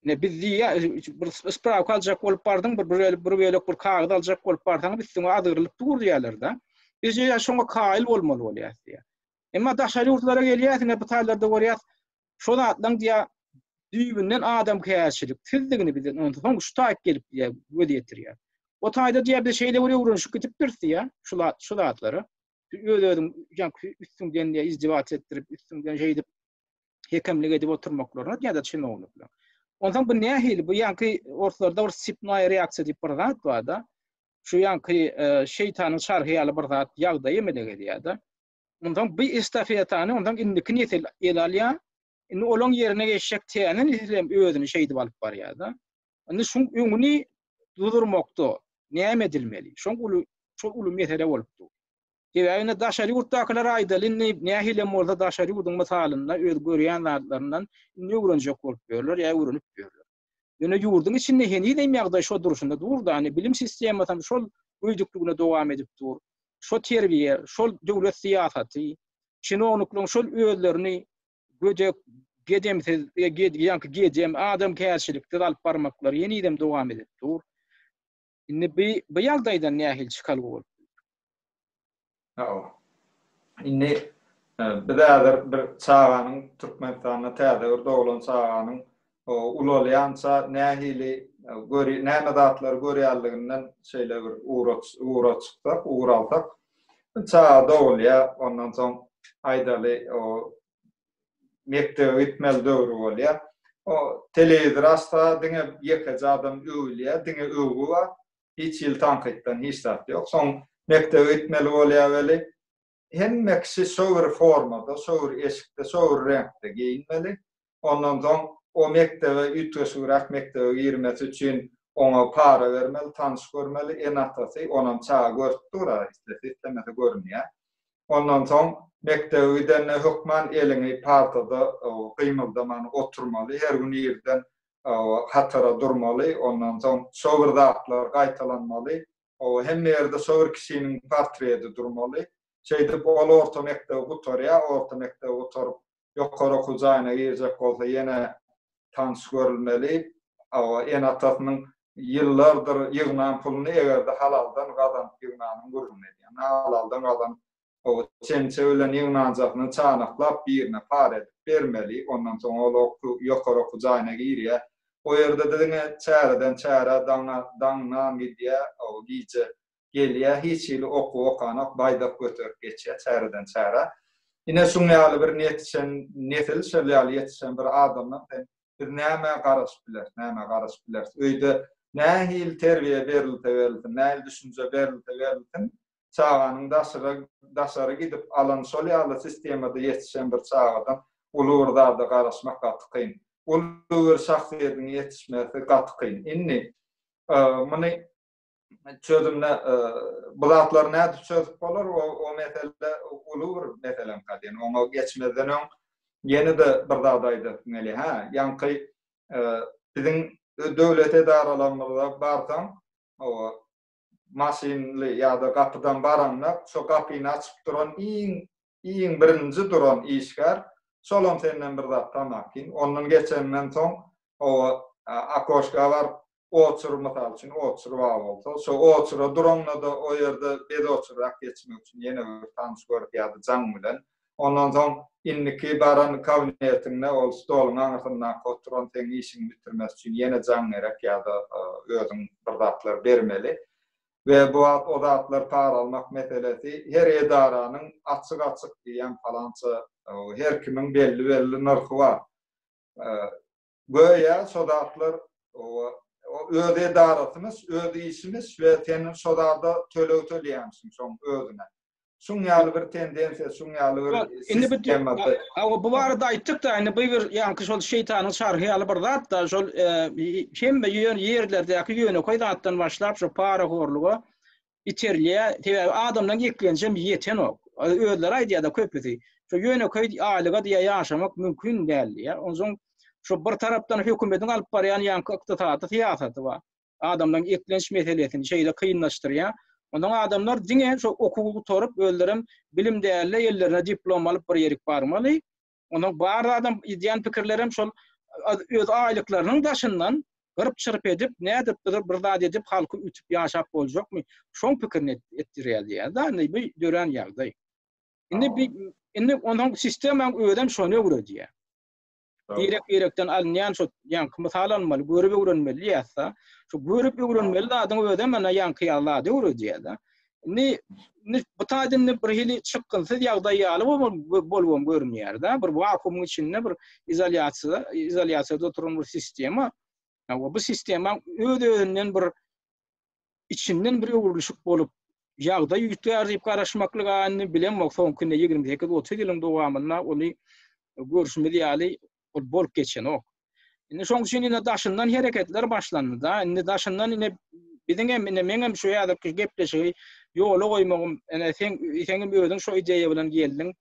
Ne biz diýýär, bir sprawka aljak bolup bardyň, bir bir bir bölek bir kagyz aljak bolup barsaň, üstüňe azgyrylyp dur diýýärler-de. Biz ýa şoňa kaýyl bolmaly bolýarys diýýär. Emma daşary ýurtlara gelýärsiň, bu taýlarda görýäs, şo zatlaryň diýýär, düýbünden adamkärçiliksizdigini bize ondan soň şu taýyp gelip diýýär, göz ýetirýär. O taýda diýýär, biz şeýle bir öwrenişip gidipdiris diýýär, şu şu zatlara. Öz-özüň ýaňky üstüňden diýýär, izdiwaç etdirip, üstüňden şeýdip hekemlik edip oturmaklaryna ýa-da çinownikler. Onsoň bu nähili? Bu ýaňky orslarda bir stepnaýa reaksiýa diýip bir zat bar-da. Şu ýaňky e, şeýtanyň çarhy ýaly bir zat ýagdaý emele gelýär-de. Onsoň bu estafetany onsoň indiki nesil ele alýar. Indi olaň ýerine geçjek täze nesil hem özüni şeýdip alyp barýar-da. Indi şuň öňüni durdurmakda näme edilmeli? Şoň uly şol uly mesele bolup dur. Sebäbi indi daşary ýurtdakylar aýdaly indi nähilem bolsa daşary ýurduň mysalynda öz görýän zatlaryndan indi öwrenjek bolup ýörler ýa öwrenip ýörler. Ýöne ýurduň içinde henizem ýagdaý şo durşunda dur-da, indi bilim sistemasam şol göýdükligine dowam edip dur. Şo terbiýe, şol döwlet syýasaty, çinownikleriň şol özlerini gödek, gedemsiz, ýaňky gedem, adamkärçiliksiz alyp barmaklary henizem dowam edip dur. Indi bu bu ýagdaýdan nähili çykalga bolup biler? Hawa. Indi e, biz häzir bir çaganyň Türkmenistanda täze bir doglan çaganyň ulalýança nähili e, göri näme zatlary görýänliginden şeýle bir ugra ugra çyksak, ugur alsak, çaga dogulýar, ondan soň aýdaly o mekdebe gitmeli döwri bolýar. O telewizor açsa diňe ýekeje adam öwülýär, diňe öwgi bar. Hiç hili tankytdan hiç zat ýok. Soň mekdebe gitmeli bolýar weli hemme kişi şo bir formada, şo bir eşikde, şo bir reňkde geýinmeli. Ondan soň o mekdebe üýtgeşigräk mekdebe girmesi üçin oňa para bermeli, tanyş görmeli, ene-atasy onam çaga görüp dur-a, islese islemese görünýär. Ondan soň mekdebe gidende hökman eliňi partada gymyldaman oturmaly, her gün irden hatara durmaly, ondan soň şo bir zatlar gaýtalanmaly, hemme ýerde şo bir kişiniň portreti durmaly. Şeýdip ol orta mekdebi gutarýar, orta mekdebi gutaryp ýokary okuw jaýyna girjek bolsa ýene tanyş görülmeli. Ene-atasynyň ýyllardyr ýygnan puluny eger-de halaldan gazanyp ýygnanyň gürrüňini edýän. Halaldan gazanyp o çemçe bilen ýygnanjasyny çanaklap birine para edip bermeli. Ondan soň ol okuw ýokary okuw jaýyna girýär. O ýerde-de diňe çäreden çärä daňa daňdan gidýär, o gije gelýär, hiç hili okuw okanok, baýdak göterip geçýär çäreden çärä. Ine şuň ýaly bir ýetişen nesil, şol ýaly ýetişen bir adamdan sen biz nämä garaşyp bileris, nämä garaşyp bileris? Öýde nähili terbiýe berilse berilsin, nähili düşünje berilse berilsin, çaganyň daşyra daşary gidip alan şol ýaly sistemada ýetişen bir çagadan uly bir zada garaşmak gaty kyn. Uly bir şahsyýetiň ýetişmesi gaty kyn. Indi muny çözümine bu zatlary nädip çözüp bolar o o mesele uly bir meselemka diýen oňa geçmezden öň ýene-de bir zat aýdasym gelýär hä ýaňky biziň döwlet edaralarymyza barsaň o maşynly ýa-da gapydan baraňda şo gapyny açyp duran iň iň birinji duran işgär şolam senden bir zat tamakin ondan geçenden soň o okoşka baryp oçur mysal üçin oçur bar bolsa, şo oçura duraňda-da o ýerde bez oçurrak geçmek üçin ýene bir tanyş görüp ýa-da jaň bilen. Ondan soň indiki baran kabinetiňde ol stoluň aňyrsyndaky oturan seň işiňi bitirmesi üçin ýene jaň gerek ýa-da özüň bir zatlar bermeli. We bu wagt o zatlar para almak meselesi her edaranyň açyk-açyk diýýän palança her kimiň belli-belli nyrhy bar. Göýä şo zatlar öz edarasymyş, öz işimiş we sen şo zada töleg töleýänsiň şoň özüne. Şuň ýaly bir tendensiýa, şuň ýaly bir Indi bu Hawa, bu barada aýtdyk-da, indi bu bir ýaňky şol şeýtanyň çarhy ýaly bir zat-da, şol hemme ýön ýerlerdäki ýönekeý zatdan başlap şo parahorluga iterilýär. Sebäbi adamlaryň eklenjem ýetenok. Özleri aýdýar-da köpüsi. Şo ýönekeý aýlyga diýýär ýaşamak mümkin däl diýýär. Onsoň şo bir tarapdan hökümetiň alyp barýan ýaňky ykdysady syýasaty bar. Adamlaryň eklenç meselesini şeýle kynlaşdyrýar. Onsoň adamlar diňe şo okuwy gutaryp, özlerem bilim däl-de ellerine diplom alyp bir ýerik barmaly. Onsoň bar zadam edýän pikirlerem şol öz aýlyklarynyň daşyndan gyryp-çyryp edip, nädip bir bir zat edip halky ütüp ýaşap boljakmy, şoň pikirini etdirýär diýýär-de. Indi bu dörän ýagdaý. Indi bi indi onsoň sistemaň özem şony öwredýär. Birek-birekden alynýan şo ýaňky mysal almaly, görüp öwrenmeli diýýäs-de. Şo görüp öwrenmeli zadyň özem ana ýaňky ýaly zady öwredýär-de. Indi indi bu taýda indi bir hili çykgynsyz ýagdaý ýaly bolubam görünýär-de. Bir wakuumyň içinde bir izolýasiýada, izolýasiýada oturan bir sistema. Hawa, bu sistema öz-özünden bir içinden bir öwrülişik bolup, ýagdaý üýtgär diýip garaşmaklyk indi bilemok, soňky indi 28-30 ýylyň dowamynda ony görşümiz ýaly ol bolup geçenok. Indi şoň üçin indi daşyndan hereketler başlandy-da. Indi daşyndan indi biziň hem indi meň hem şu häzirki gepleşigi ýola goýmagym, ine sen seňem özüň şo ideýa bilen geldiň.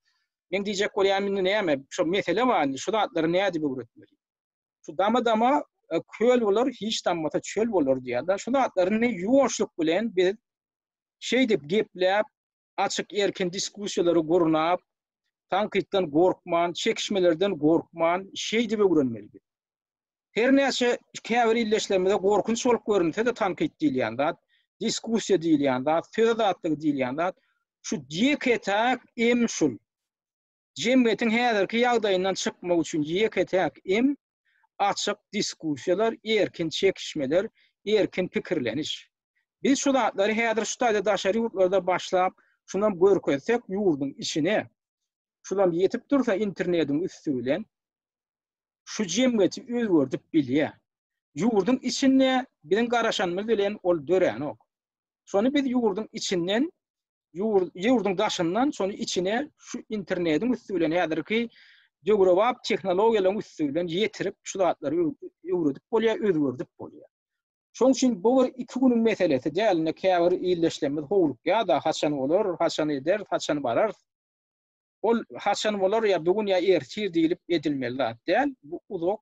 Meň diýjek bolýanym indi näme? Şo mesele bar indi, şu zatlary nädip öwretmeli? Şu dama-dama e, köl bolar, hiç dammasa çöl bolar diýýärler. Şu zatlary indi ýuwaşlyk bilen biz şeýdip gepläp, açyk erkin diskussiýalary gurnap, tankytdan gorkman, çekişmelerden gorkman şeýdip öwrenmeli biz. Her näçe käbir ildeşlerimize gorkunç bolup görünse-de tankyt diýilýän zat, diskussiýa diýilýän zat, söz azatlygy diýilýän zat, şu ýeke-täk em şul. Jemgyýetiň häzirki ýagdaýyndan çykmak üçin ýeke-täk em açyk diskussiýalar, erkin çekişmeler, erkin pikirleniş. Biz şu zatlary häzir şu taýda daşary ýurtlarda başlap, şunam görkezsek ýurduň içine, şulam ýetip dursa internediň üsti bilen, şu jemgyýeti özgerdip bilýär. Ýurduň içinde biziň garaşanymyz bilen ol döränok. Şony biz ýurduň içinden ýurduň daşyndan şony içine şu internetiň üsti bilen häzirki döwrebap tehnologiýalaryň üsti bilen ýetirip şu zatlary öwredip bolýar, özgerdip bolýar. Şonuň üçin bu bir iki günüň meselesi däl. Indi käbir ildeşlerimiz howlukýar-da, haçan bolar, haçan ederis, haçan bararys. Ol haçan bolar ýa bu gün ýa ertir diýlip edilmeli zat däl. Bu uzak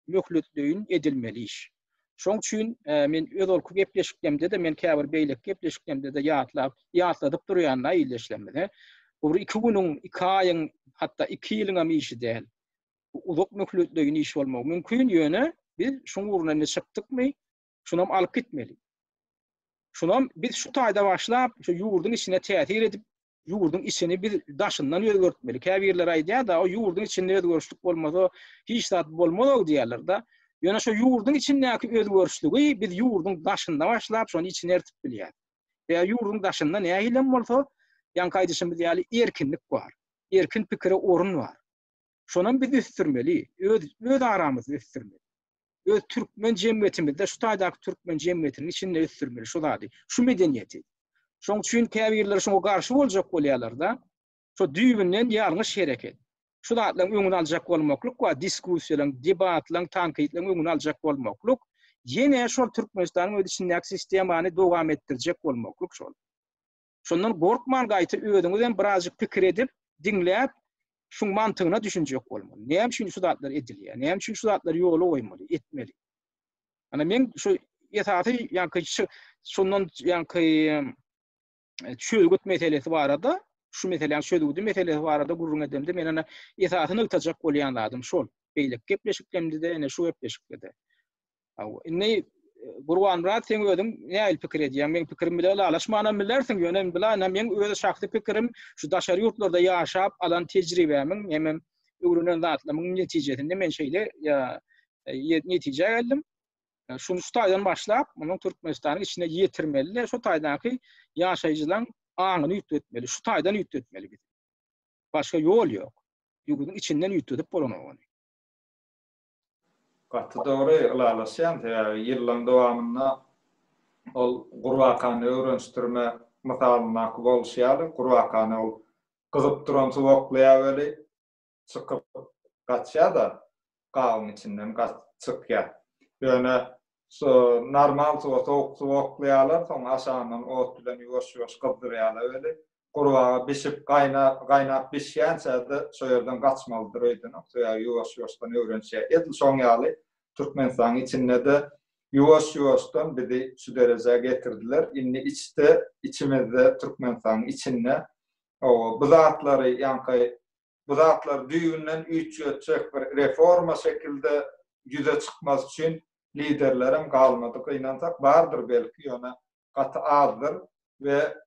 möhletleýin edilmeli iş. Şoň üçin men özalky gepleşiklerimde-de, men käbir beýleki gepleşiklerimde-de ýatlap, ýatladyp durýan-da ildeşlerimize. Bu bir iki günüň, iki aýyň, hatda iki ýylyňam işi däl. Bu uzak möhletleýin iş bolmagy mümkin, ýöne biz şuň ugruna indi çykdykmy, şunam alyp gitmeli. Şunam biz şu taýda başlap, şu ýurduň içine täsir edip, ýurduň içini biz daşyndan özgertmeli. Käbirleri aýdýar-da, o ýurduň içinde özgerişlik bolmasa, hiç zat bolmaz-ow diýýärler-de. Ýöne şo ýurduň içindäki özgerişligi biz ýurduň daşynda başlap, şony içine ertip bilýäris. Sebäbi ýurduň daşynda nähilem bolsa, ýaňky aýdyşymyz ýaly erkinlik bar. Erkin pikire orun bar. Şonam biz ösdürmeli, öz öz aramyzda ösdürmeli. Öz türkmen jemgyýetimizde, şu taýdaky türkmen jemgyýetiniň içinde ösdürmeli şu zady, şu medeniýeti. Şoň üçin käbirleri şoňa garşy boljak bolýarlar-da. Şo düýbünden ýalňyş hereket. Şu zatlaryň öňüni aljak bolmaklyk we diskussiýalaryň, debatlaryň, tankytlaryň öňüni aljak bolmaklyk, ýene şol Türkmenistanyň öz içindäki sistemany dowam etdirjek bolmaklyk şol. Şondan gorkman gaýta özüňiz hem birazjyk pikir edip, diňläp, şuň mantygyna düşünjek bolmaly. Näme üçin şu zatlar edilýär? Näme üçin şu zatlary ýola goýmaly, etmeli? Ana men şu esasy ýaňky şondan ýaňky çözgüt meselesi barada, şu meseläniň çözgüdi meselesi barada gürrüň edemde men ana esasy nygtajak bolýan zadym şol. Beýleki gepleşiklerimde-de, ene şu gepleşikde-de. Hawa, indi Gurbanmyrat seň özüň nähili pikir edýäň? Meň pikirim bilen ylalaşmanam bilersiň, ýöne indi bilaýna meň öz şahsy pikirim şu daşary ýurtlarda ýaşap alan tejribämiň hemem öwrenen zatlarymyň netijesinde men şeýle netijä geldim. Şuny şu taýdan başlap, munuň Türkmenistanyň içine ýetirmeli-de, şu taýdaky ýaşaýjylaryň aňyny üýtgetmeli, şu taýdan üýtgetmeli biz. Başga ýol ýok. Ýurduň içinden üýtgedip bolanok ony. Gaty dogry, ylalaşýan, sebäbi ýyllaň dowamynda ol gurbakany öwrenişdirme mysalyndaky bolşy ýaly, gurbakany ol gyzyp duran suwa oklaýar weli, çykyp gaçýar-da, gabyň içinden çykýar. Ýöne şu normal suwa, sowuk suwa oklaýarlar, soň aşagyndan ot bilen ýuwaş-ýuwaş gyzdyrýarlar weli, gurbaga bişip, gaýnap bişýänçä-de şo ýerden gaçmalydyr öýdenok, sebäbi ýuwaş-ýuwaşdan öwrenişýär. Edil şoň ýaly Türkmenistanyň içinde-de ýuwaş-ýuwaşdan bizi şu derejä getirdiler. Indi içde, içimizde, Türkmenistanyň içinde bu zatlary ýaňky bu zatlary düýbünden üýtgetjek bir reforma şekilde ýüze çykmasy üçin liderlerem galmady gynansak, bardyr belki, ýöne gaty azdyr we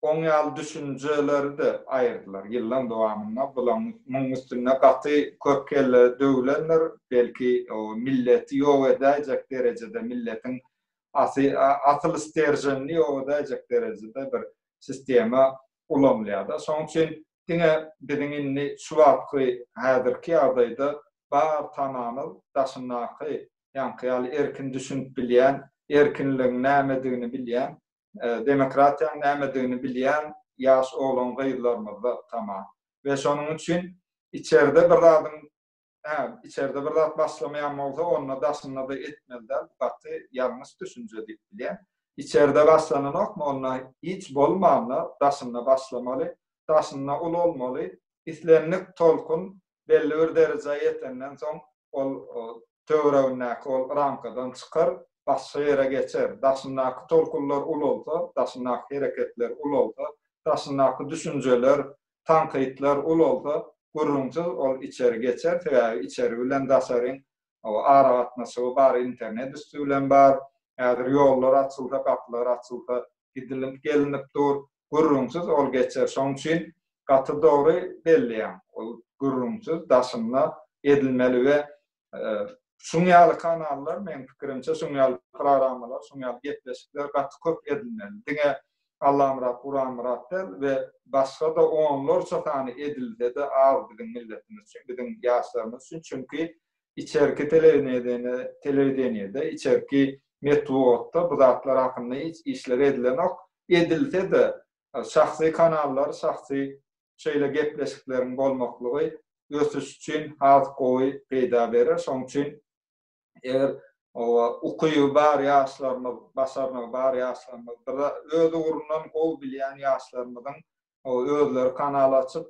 Oň ýaly düşünjeleri-de aýyrdylar. Ýyllaň dowamynda bulaň muň üstünde gaty köp kelle döwlendir. Belki milleti ýok edäýjek derejede, milletiň asyl sterženini ýok edäýjek derejede bir sistema ulanylýar-da. Şoň üçin diňe biziň indi şu wagtky häzirki ýagdaýda bar tamamyz daşyndaky ýaňky ýaly erkin düşünip bilýän, erkinligiň nämedigini bilýän Demokratiýanyň nämedigini bilýän ýaş oglan-gyzlarymyzda tama. We şonuň üçin içerde bir zadyň, hä, içerde bir zat başlamaýan bolsa, onda daşynda-da etmeli däl, bu gaty ýalňyş düşünje diýip bilýän. Içerde başlananokmy, onda hiç bolmanda daşynda başlamaly, daşynda ulalmaly, islendik tolkun belli bir derejä ýetenden soň ol töweregindäki ol ramkadan çykar, başga ýere geçer. Daşyndaky tolkunlar ulalsa, daşyndaky hereketler ulalsa, daşyndaky düşünjeler, tankytlar ulalsa, gürrüňsiz ol içeri geçer, sebäbi içeri bilen daşaryň aragatnaşygy bar, internet üsti bilen bar. Häzir ýollar açylsa, gapylar açylsa, gidilip gelinip dur. Gürrüňsiz ol geçer. Şoň üçin gaty dogry belleýäň. Ol gürrüňsiz daşynda edilmeli we şuň ýaly kanallar meň pikirimçe şuň ýaly programmalar, şuň ýaly gepleşikler gaty köp edilmeli. Diňe Allamyrat Guranmyrat däl we başga-da onlarça sany edilse-de az biziň milletimiz üçin, biziň ýaşlarymyz üçin. Çünki içerki telewideniýede, içerki metbugatda bu zatlar hakynda hiç işler edilenok. Edilse-de, şahsy kanallar, şahsy şeýle gepleşikleriň bolmaklygy ösüş üçin has gowy peýda berer. Şonuň üçin eger ukyby bar ýaşlarymyz, başarnygy bar ýaşlarymyz, bir öz ugrundan gowy bilýän ýaşlarymyzyň özleri kanal açyp,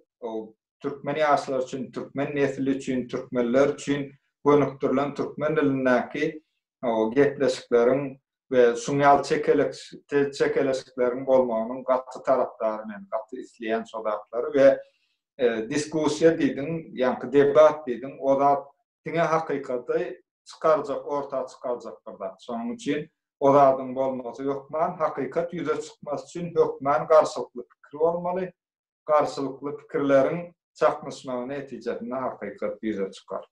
türkmen ýaşlary üçin, türkmen nesli üçin, türkmenler üçin gönükdirilen türkmen dilindäki gepleşikleriň we şuň ýaly çekeleşikleriň bolmagynyň gaty tarapdary men, gaty isleýän şo zatlary we diskussiýa diýdiň, ýaňky debat diýdiň, o zat diňe hakykaty çykarjak, orta çykarjak bir zat. Şonuň üçin o zadyň bolmasy hökman, hakykat ýüze çykmasy üçin hökman garşylykly pikir bolmaly. Garşylykly pikirleriň çaknyşmagy netijesinde hakykat ýüze çykar.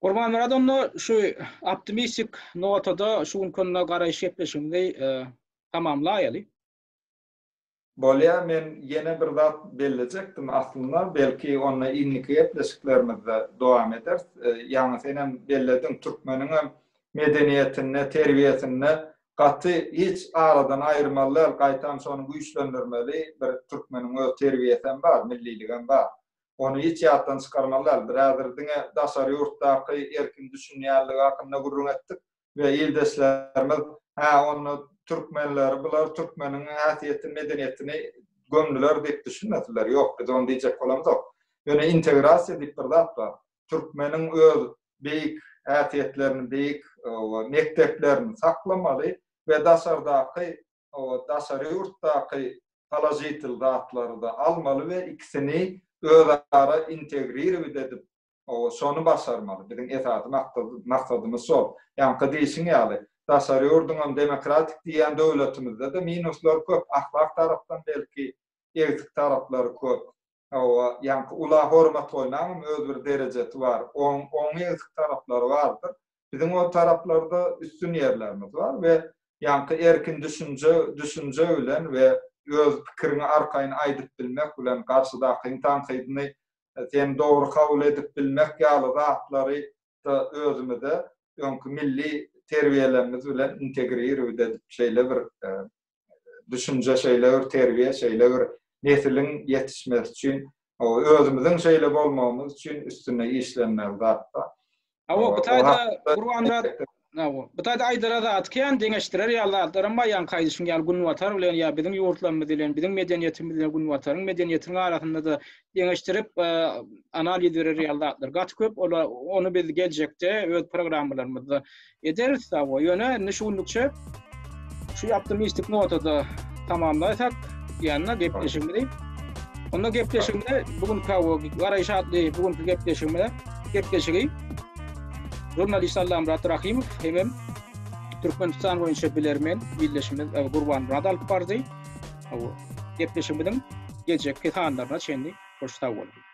Gurbanmyrat onda şu optimistik notada şu günki onda garaýyş gepleşigimizi tamamlaýaly. Bolýa men ýene bir zat bellejekdim aslynda belki onda indiki gepleşiklerimizde dowam ederis. Ýaňy senem bellediň türkmeniňem medeniýetinde terbiýesinde gaty hiç aradan aýyrmaly däl gaýtam şony güýçlendirmeli bir türkmeniň öz terbiýesem bar milliligem bar. Ony hiç ýatdan çykarmaly däl. Biz häzir diňe daşary ýurtdaky erkin düşünýänligi hakynda gürrüň etdik we ildeşlerimiz, Hä, onda türkmenleri bular türkmeniň häsiýetini, medeniýetini gömdüler diýip düşünmesinler. Ýok, biz ony diýjek bolamzok. Ýöne integrasiýa diýip bir zat bar. Türkmeniň öz beýik häsiýetlerini, beýik mekdeplerini saklamaly we daşardaky daşary ýurtdaky položitel zatlary-da almaly we ikisini özara integrirowit edip, şony başarmaly. Biziň esasy maksadymyz şol. Ýaňky diýşiň ýaly, daşary ýurduňam demokratik diýýän döwletimizde-de minuslar köp, ahlak tarapdan belki egsik taraplary köp. Hawa, ýaňky ula hormat goýmagyňam öz bir derejesi bar. Oň egsik taraplary bardyr. Biziň o taraplarda üstün ýerlerimiz bar we ýaňky erkin düşünje düşünje bilen we öz pikiriňi arkaýyn aýdyp bilmek bilen garşydakyň tankydyny sen dogry kabul edip bilmek ýaly zatlary da özümize öňki milli terbiýelerimiz bilen integrirowat edip şeýle bir düşünje, şeýle bir terbiýe, şeýle bir nesiliň ýetişmesi üçin, özümiziň şeýle bolmagymyz üçin üstünde işlenmeli zatda. Hawa, bu taýda Gurbanmyrat, hawa, bu taýda aýdara zat kän, deňeşdirer ýaly zatlaram bar, ýaňky aýdyşyň ýaly Günbatar bilen ýa biziň ýurtlarymyz bilen, biziň medeniýetimiz bilen Günbataryň medeniýetiniň arasynda-da deňeşdirip analiz berer ýaly zatlar gaty köp. Ola ony biz geljekde öz programmalarymyzda ederis hawa. Ýöne indi şu günlükçe şu optimistik notada tamamlaýsak diýende gepleşigimizi. Onda gepleşigimize bu günki hawa garaýyş atly bu günki gepleşigimize gepleşigi žurnalist Allamyrat Rahymow hemem Türkmenistan boýunça bilermen ildeşimiz Gurbanmyrat alyp bardy. Hawa, gepleşigimiziň geljekki sanlaryna çenli hoş sag boluň.